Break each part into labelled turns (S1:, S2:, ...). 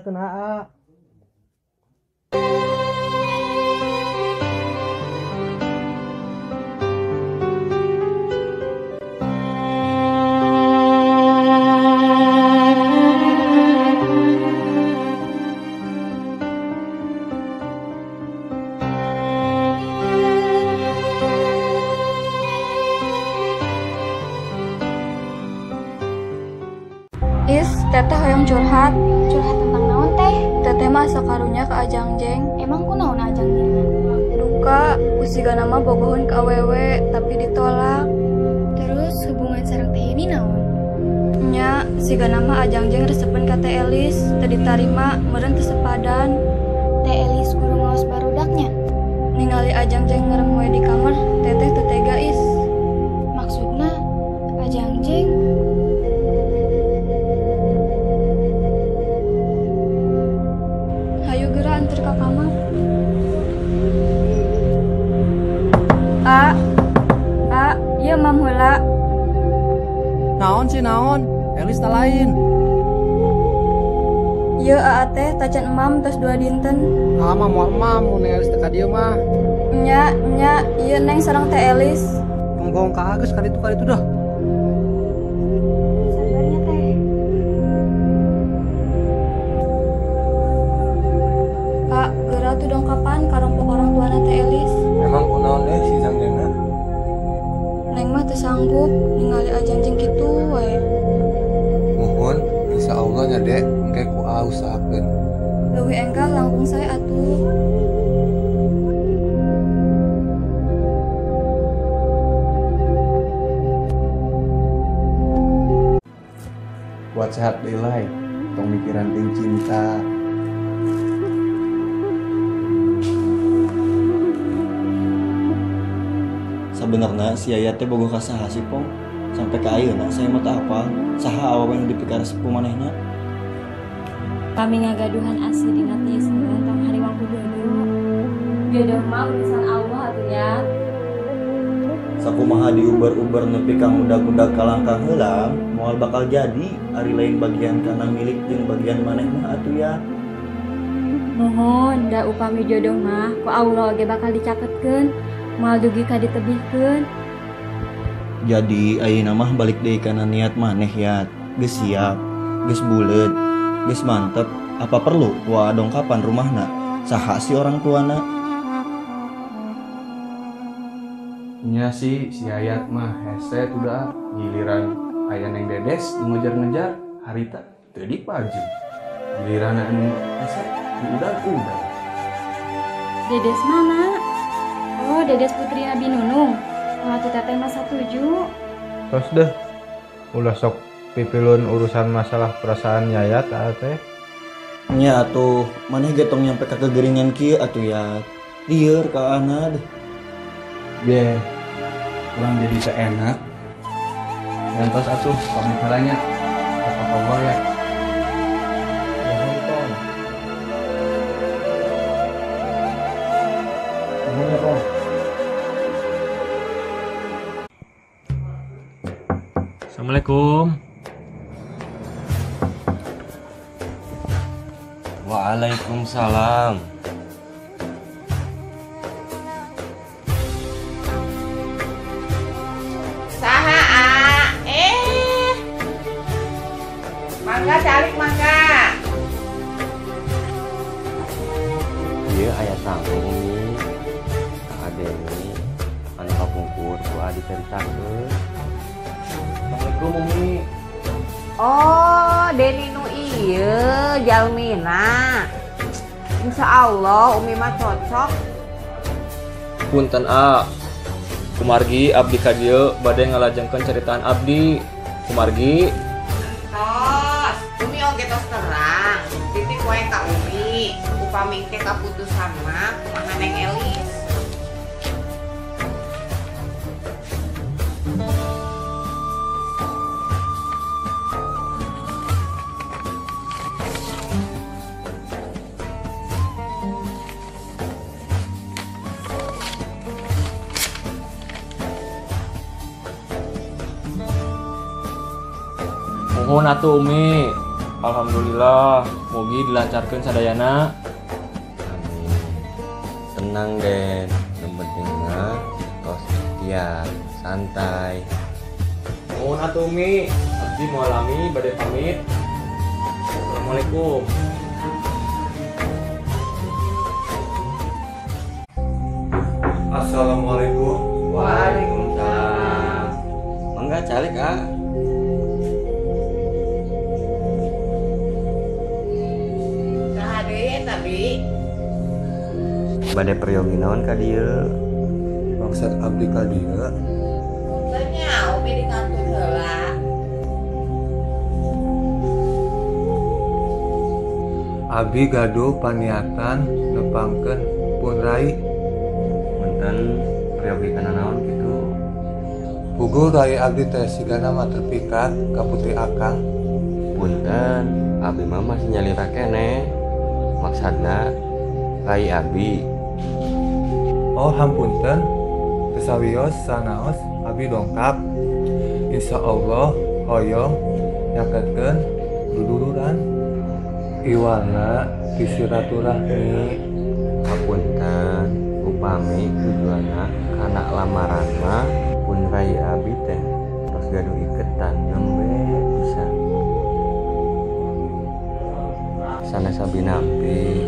S1: ngajarkeun AA.
S2: Is, teteh hoyong curhat.
S3: Curhat tentang naon teh?
S2: Teteh mah asa karunya ka Ajang Jeng.
S3: Emang kunaon Ajang Jeng?
S2: Duka, usigana mah bogoheun ka awewe tapi ditolak.
S3: Terus hubungan sareng teh ini naon?
S2: Nya, sigana mah Ajang Jeng resepeun ka Teh Elis, teu ditarima, meureun teu sepadan.
S3: Teh Elis guru ngaos barudaknya.
S2: Ningali Ajang Jeng ngerem we di kamar, teteh teu tega is.
S3: Maksudna Ajang Jeng
S2: hayu geura anter ka kamar. A, A, ieu mam heula.
S1: Naon sih naon? Elis tak lain.
S2: Ieu AA teh tacan emam tos 2 dinten.
S1: Ah mah moal emam mun Elis teh ka dieu mah.
S2: Nya, nya, ieu neng sareng Teh Elis.
S1: Tong ka geus ka ditu dah.
S3: Sabarnya teh.
S2: Kak, geura tuh dongkapan ka rompok orang tuana Teh Elis.
S4: Emang kunaon deh si Jangjengna?
S2: Neng mah teu sanggup ningali Ajang Jeng kitu wae.
S4: Muhun, insya Allah nya dek, engke ku A usahakeun.
S2: Leuwih enggal langkung sae atuh.
S4: Buat sehat deui lai, tong mikiran ting cinta.
S5: Sebenarnya si Yayat teh bogoh ka saha sih Pong? Sampai ka ayeuna saya mah teu apal saha awewe nu dipikaresep ku manehna.
S6: Kami ngagaduhan asli dina tiis tong hariwang ku jodoh. Jodoh mah urusan Allah atuh ya.
S5: Sakumaha diuber-uber nepi ka ngudag-udag kalangkang heula moal bakal jadi ari lain bagian kana milik jeung bagian maneh mah atuh ya.
S6: Mohon da upami jodoh mah ku Allah oge bakal dicaketkeun. Moal dugi ka ditebihkeun.
S5: Jadi ayeuna mah balik deui kana niat maneh ya. Geus siap, geus buleut, geus mantep, apa perlu wa dongkapan rumahna? Saha si orang tuana?
S7: Nya sih si Ayat mah hese udah giliran aya neng Dedes nu ngejar-ngejar harita teu dipaju. Giliran anu hese diudag-udag.
S6: Dedes mana? Oh, Dedes Putri Nabi Nunung. Wah, tuh teteh mah satuju.
S8: Tos deh, ulah sok pipilun urusan masalah perasaan Yayat teh.
S5: Nya atuh, maneh ge tong nyampe ka kegeringan kieu atuh ya. Lieur ka ana deh.
S7: Ye, kurang jadi seenak. Ngantos atuh pamit heula nya. Ka Allah ya.
S1: Nuhun Pong. Nuhun ya Pong.
S9: Assalamualaikum.
S4: Waalaikumsalam.
S10: Saha a? Mangga calik mangga.
S4: Ieu aya tamu Umi, Kak Deni, anu kapungkur ku adi caritakeun.
S1: Assalamualaikum Umi.
S10: Oh, Deni nu ieu jalmina. Insya Allah Umi mah cocok.
S9: Punten a. Kumargi abdi ka dieu bade ngalajengkeun caritaan abdi. Kumargi.
S10: Tos, Umi oge tos terang. Titip wae ka Umi. Upami ke kaputusan mah kumaha Neng Elis.
S9: Nuhun atuh Umi. Alhamdulillah, mugi dilancarkeun sadayana.
S11: Amin. Tenang Den, yang penting mah tos ikhtiar, santai.
S9: Nuhun atuh Mi, abdi moal lami bade pamit. Assalamualaikum.
S8: Assalamualaikum.
S11: Waalaikumsalam. Mangga calik ah.
S10: Saha deui eta Bi?
S11: Bade peryogi naon ka dieu?
S8: Maksud abdi ka dieu?
S10: Teu nya Umi di kantun heula.
S8: Abi gaduh paniatan nepangkeun pun rai.
S11: Punten peryogi kana naon kitu?
S8: Puguh rai abdi teh sigana mah terpikat ka putri akang.
S11: Punten, abi mah masih nyalira keneh. Maksudna rai abi.
S8: Oh hampunten, teu sawios sanaos abi dongkap. Insya Allah hoyong nyaketkeun duduluran. Iwalna ti silaturahmi.
S11: Hapunten, upami tujuanna kana lamaran mah pun rai abi teh tos gaduh iketan nembe pisan. Sanes abi nampi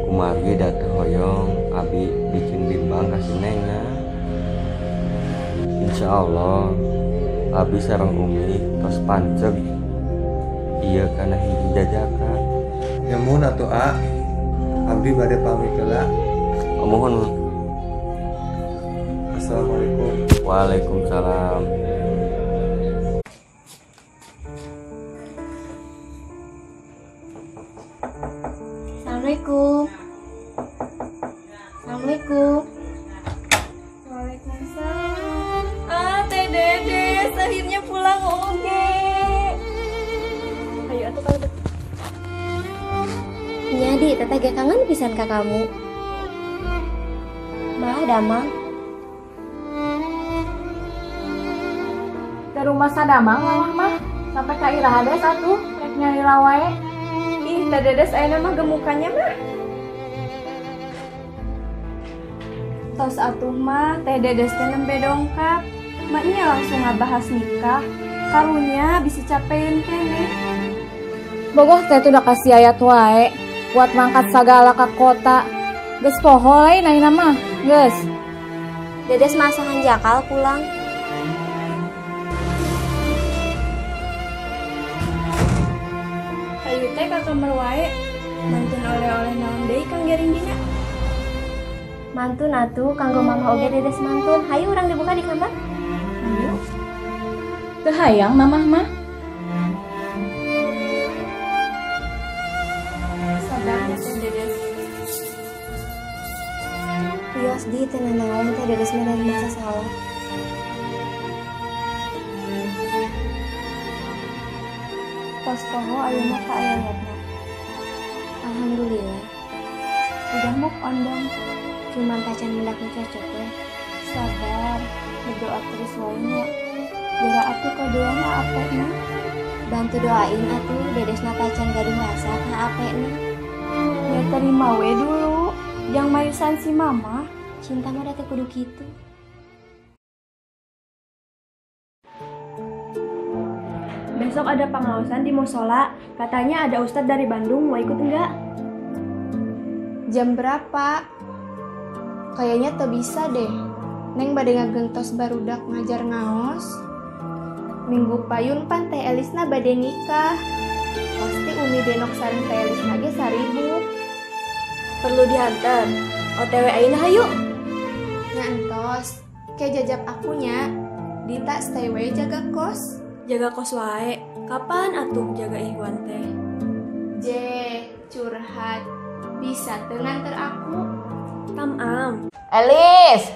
S11: kumargi da teu hoyong abi bikin bimbang ka si Nengna. Insyaallah abi sareng Umi tos panceg ieu kana hiji jajakan.
S8: Nyemun atuh a, abdi bade pamit heula.
S11: Oh, mohon.
S8: Assalamualaikum.
S11: Waalaikumsalam.
S6: Assalamualaikum. Assalamualaikum.
S2: Waalaikumsalam. Ah, Teh Dedes akhirnya pulang oge. Ayo atuh kalau
S6: Nya di, teteh ge kangen pisan ka kamu. Mah damang.
S12: Ke rumah sadamang mamah mah sampai ka iraha des atuh rek nyalira wae.
S2: Ih, Teh Dedes ayeuna mah gemukannya mah. Tos atuh mah Teh Dedes teh nembe dongkap. Maknya langsung ngabahas nikah. Karunya bisi capeun keneh.
S12: Bogoh teh tuh udah kasih ayat wae buat mangkat sagala ka kota. Geus poho lain ayeuna mah, geus.
S6: Dedes mah asa hanjakal pulang.
S2: Hayu teh ka kamar wae. Mantun oleh-oleh naon deui Kang Gering dina.
S6: Mantun atuh kanggo mama oge Dedes mantun. Hayu urang dibuka di kamar.
S2: Hayu.
S12: Teu hayang mamah mah.
S2: Sabar ya Teh Dedes.
S6: Wios di teu nanaon Teh Dedes mah dari masa salah.
S2: Tos poho ayeuna ka ayayatna.
S6: Alhamdulillah.
S2: Udah move on dong.
S6: Cuman tacan mendak nu cocok we.
S2: Sabar, berdoa terus wae nya. Geura atuh kadoana apena.
S6: Bantu doain atuh Dedesna tacan gaduh rasa ka apena.
S2: Ya terima we dulu. Jang mayusan si mama.
S6: Cinta mah da teu kudu kitu.
S2: Besok ada pengawasan di musola. Katanya ada ustadz dari Bandung, mau ikut enggak?
S3: Jam berapa? Kayaknya teu bisa deh. Neng bade ngagentos barudak ngajar ngaos. Minggu payun pan Teh Elisna bade nikah. Pasti Umi Denok sareng Teh Elisna ge saribuk.
S2: Perlu diantar. OTW ayeuna hayu.
S3: Nya entos. Ke jajab akunya. Dita stay we jaga kos.
S2: Jaga kos wae. Kapan atuh jaga Ikhwan teh?
S3: Je, curhat. Bisa teu nganter aku?
S2: Tam-am.
S10: Elis,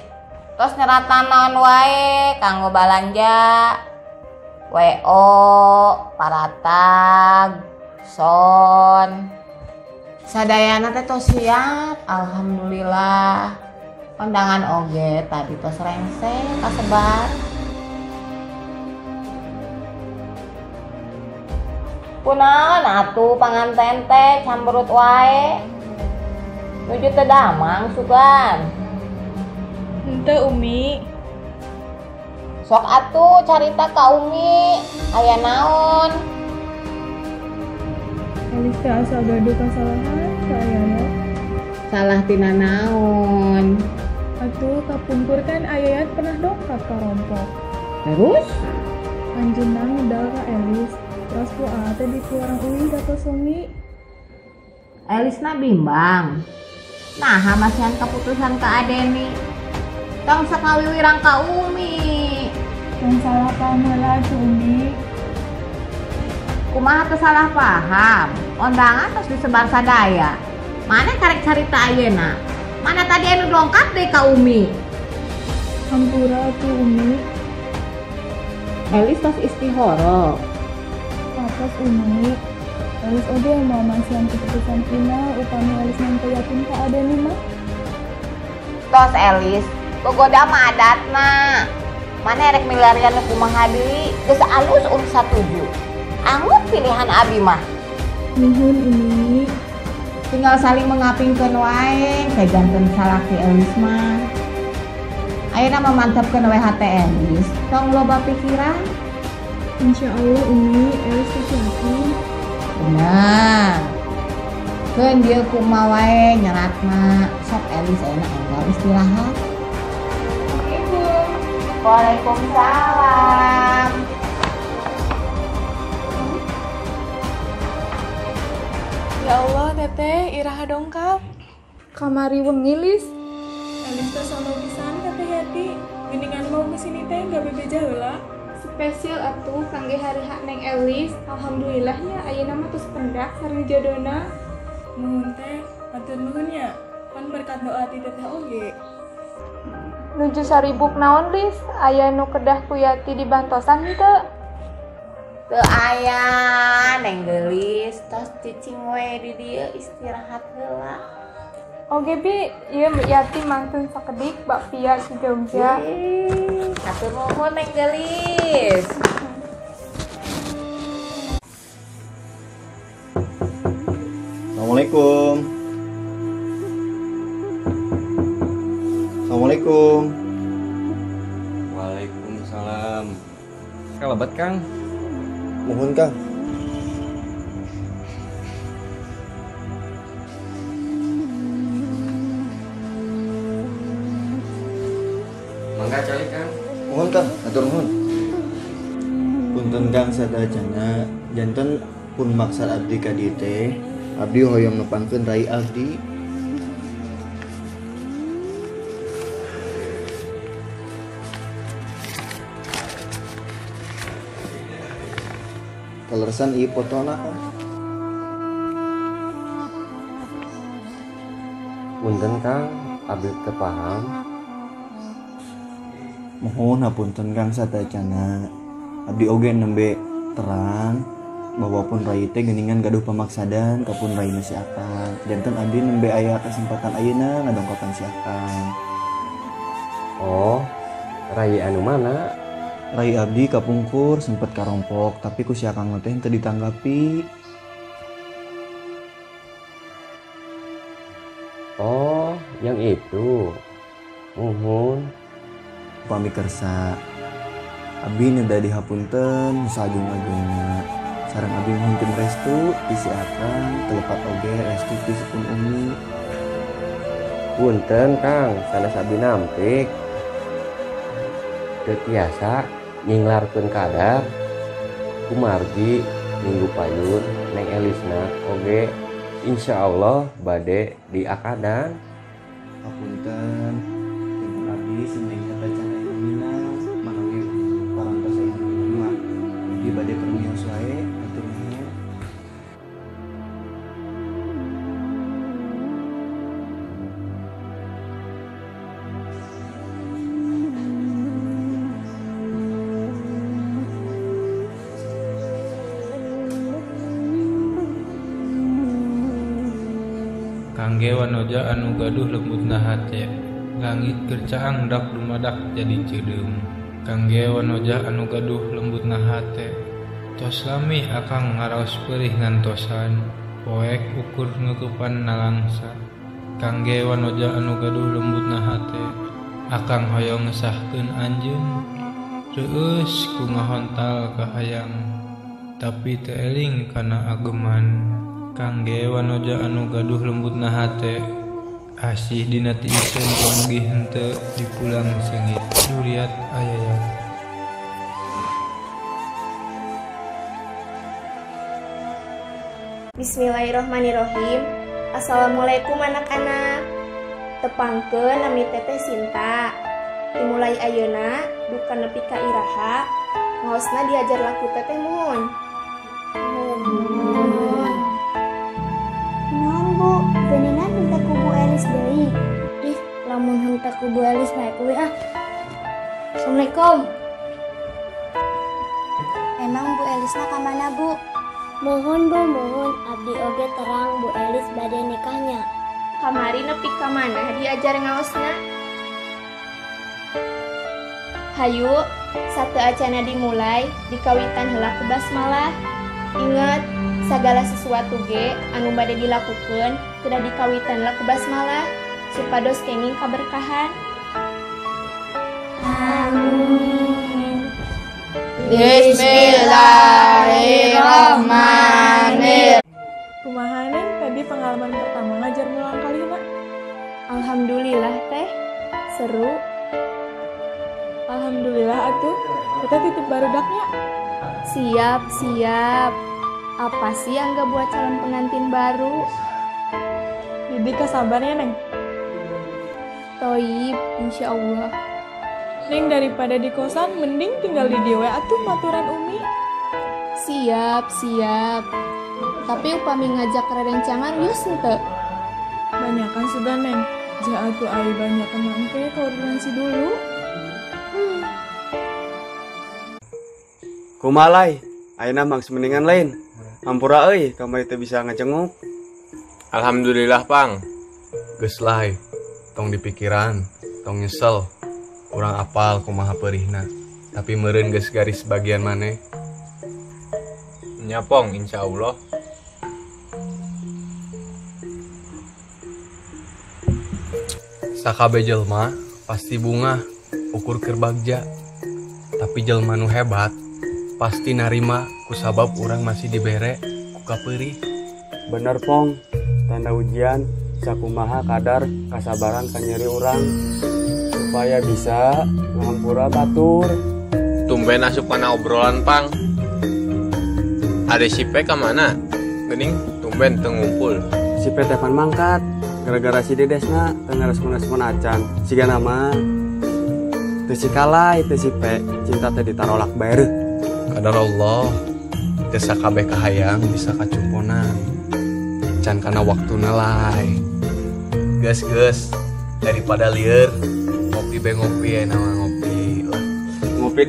S10: tos nyeratan naon wae kanggo balanja. WO, paratag, son. Sadayana teh tos siap, alhamdulillah. Kondangan oge tadi tos rengse kasebar. Kunaon atuh panganten teh camberut wae. Nuju teu damang sugan.
S13: Henteu Umi.
S10: Sok atuh carita ka Umi, aya naon?
S13: Elis teh asa gaduh kasalahan ka Ayayat.
S10: Salah tina naon?
S13: Atuh kapungkur kan Ayayat pernah dongkap ka rompok.
S10: Terus?
S13: Anjeunna ngedal ka Elis, terus ku Aa teh dipiwarang uih ka Umi.
S10: Elisna bimbang. Naha masihan keputusan ka Adeni. Tong sok ngawiwirang ka Umi.
S13: Tong salah paham heula atuh Umi.
S10: Kumaha teu salah paham? Ondangan tos disebar sadaya. Mana karek carita ayeuna? Mana tadi anu dongkap deui ka Umi?
S13: Hampura atuh Umi.
S10: Elis tos istihoro.
S13: Atos Umi. Elis oge moal masihan keputusan final upami Elis mah yakin ka Adeni mah.
S10: Tos Elis, bogoda mah adatna. Mana erek milarian nu kumaha deui, geus alus urus satuju. Angut pilihan abi mah.
S13: Nuhun Umi.
S10: Tinggal saling mengapingkeun wae, kajanten salaki Elis mah. Ayeuna mah mantepkeun we hate Elis, tong loba pikiran.
S13: Insya Allah Umi, Elis tos yakin.
S10: Benar. Keun dieu kumaha wae nyeratna, sok Elis ayeuna enggal istirahat.
S3: Ibu.
S10: Waalaikumsalam.
S13: Ya Allah, Teteh, iraha dongkap.
S3: Kamari wengi, Lis.
S13: Elis teh solo pisan ka Teh Yati. Geuningan mau kesini teh nggak bebeja heula.
S3: Spesial atuh kangge hari hak Neng Elis. Alhamdulillah nya ayeuna mah tos pendak sareng jodona.
S13: Nuhun teh, hatur nuhun nya. Pan berkat doa ti Teteh oge.
S3: Nuju saribuk naon, Lis? Aya nu kedah ku Yati dibantosan henteu?
S10: Teu aya, Neng Geulis, tos cicing we di dieu istirahat heula.
S3: Oge bi, ieu Yati mantun sakedik bakpia di Jogja.
S10: Hatur nuhun Neng Geulis.
S5: Assalamualaikum. Assalamualaikum.
S11: Waalaikumsalam.
S9: Kalebat Kang.
S5: Mohon Kang.
S11: Mangga calik Kang.
S5: Mohon Kang, hatur nuhun. Punten Kang sadayana, janten pun maksad abdi ka dieu teh, abdi hoyong nepangkeun rai abdi. Kaleresan ieu fotona Kang.
S11: Punten Kang, abdi teu paham.
S5: Mohon hapunten Kang satacana. Abdi oge nembe terang bahwa pun rai teh geuningan gaduh pamaksadan ka pun raina si Akang. Janten abdi nembe aya kesempatan ayeuna ngadongkapan si Akang.
S11: Oh, rai anu mana?
S5: Rai abdi kapungkur sempet karompok tapi ku si Akang teh henteu ditanggapi.
S11: Oh, yang itu. Muhun.
S5: Pami kersa abdi neda dihapunten sagung-agungna. Sareng abdi nyuhunkeun restu ti si Akang, telepat oge restu ti si pun Umi.
S11: Punten Kang, sanes abdi nampik. Teu tiasa nyinglarkeun kadar. Kumargi minggu payun Neng Elisna oge insyaallah bade diakadan.
S5: Hapunten jeung abdi si Neng eta can aya minang manawi parantos aya mah. Abdi bade permios wae hatur nuhun.
S8: Kangge wanoja anu gaduh lembutna hate, langit keur caang dak dumadak jadi ceudeum. Kangge wanoja anu gaduh lembutna hate.
S14: Tos lami akang ngaraos peurih ngantosan. Poek ukur nutupan nalangsa. Kangge wanoja anu gaduh lembutna hate. Akang hoyong ngesahkeun anjeun. Reueus ku ngahontal kahayang. Tapi teu eling kana ageman. Kangge wanoja anu gaduh lembutna hate. Asih dina tiiseun pamugi henteu dipulang seungit. Juriat Ayayat.
S3: Bismillahirrohmanirrohim. Assalamualaikum anak-anak. Tepangkeun nami Teteh Sinta. Dimulai ayeuna duka nepi ka iraha ngaosna diajar laku Teteh muhun.
S15: Muhun. Nuhun Bu, geuningan henteu ku Bu Elis deui. Ih, lamun henteu ku Bu Elis mah kuwi ah. Assalamualaikum. Emang Bu Elisna ka mana Bu?
S16: Mohon Bu, mohon abdi oge terang Bu Elis bade nikahnya.
S3: Kamari nepi ka mana diajar ngaosna? Hayu, satu acana dimulai dikawitan heula ku basmalah. Ingat, sagala sesuatu ge anu bade dilakukeun kedah dikawitan heula ku basmalah supados kenging kaberkahan.
S16: Amin.
S12: Bismillahirrahmanirrahim.
S13: Kumaha Neng tadi pengalaman pertama ngajar mulang kalima?
S3: Alhamdulillah teh, seru.
S13: Alhamdulillah atuh, kita titip barudaknya.
S3: Siap, siap. Apa sih yang gak buat calon pengantin baru?
S13: Jadi kasabarnya Neng.
S3: Toib, insya Allah.
S13: Neng daripada di kosan, mending tinggal di dieu atuh maturan Umi.
S3: Siap, siap. Tapi upami ngajak rerencangan geus henteu.
S13: Banyakan sudah Neng. Ja atuh ai banyak teman ke koordinasi dulu.
S17: Kumaha lay? Ayeuna mangsa mendingan lain. Hampura euy, kamari teu bisa ngajenguk.
S9: Alhamdulillah, Pang.
S7: Geus lay, tong dipikiran, tong nyesel. Urang apal kumaha peurihna, tapi meureun geus garis bagian maneh.
S9: Nya Pong, insyaallah.
S7: Sakabeh jelma pasti bungah ukur keur bagja. Tapi jelma nu hebat pasti narima kusabab urang masih dibere ku kapeurih.
S17: Bener Pong, tanda ujian sakumaha kadar kasabaran kanyeri urang supaya bisa ngampura batur.
S9: Tumben asup kana obrolan Pang. Ada si P ka mana? Geuning tumben teu ngumpul.
S17: Si P teh pan mangkat gara-gara si Dedesna teu ngarespon-respon acan. Sigana mah teu si kalay teu si P, cinta teh ditarolak bae reuh.
S7: Kadar Allah, teu sakabeh kahayang bisa kacumponan. Can kana waktuna lay. Geus-geus daripada lieur ngopi be ngopi enak ngopi lah.
S17: Ngopi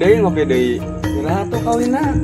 S17: deui. Iraha tuh kawinna?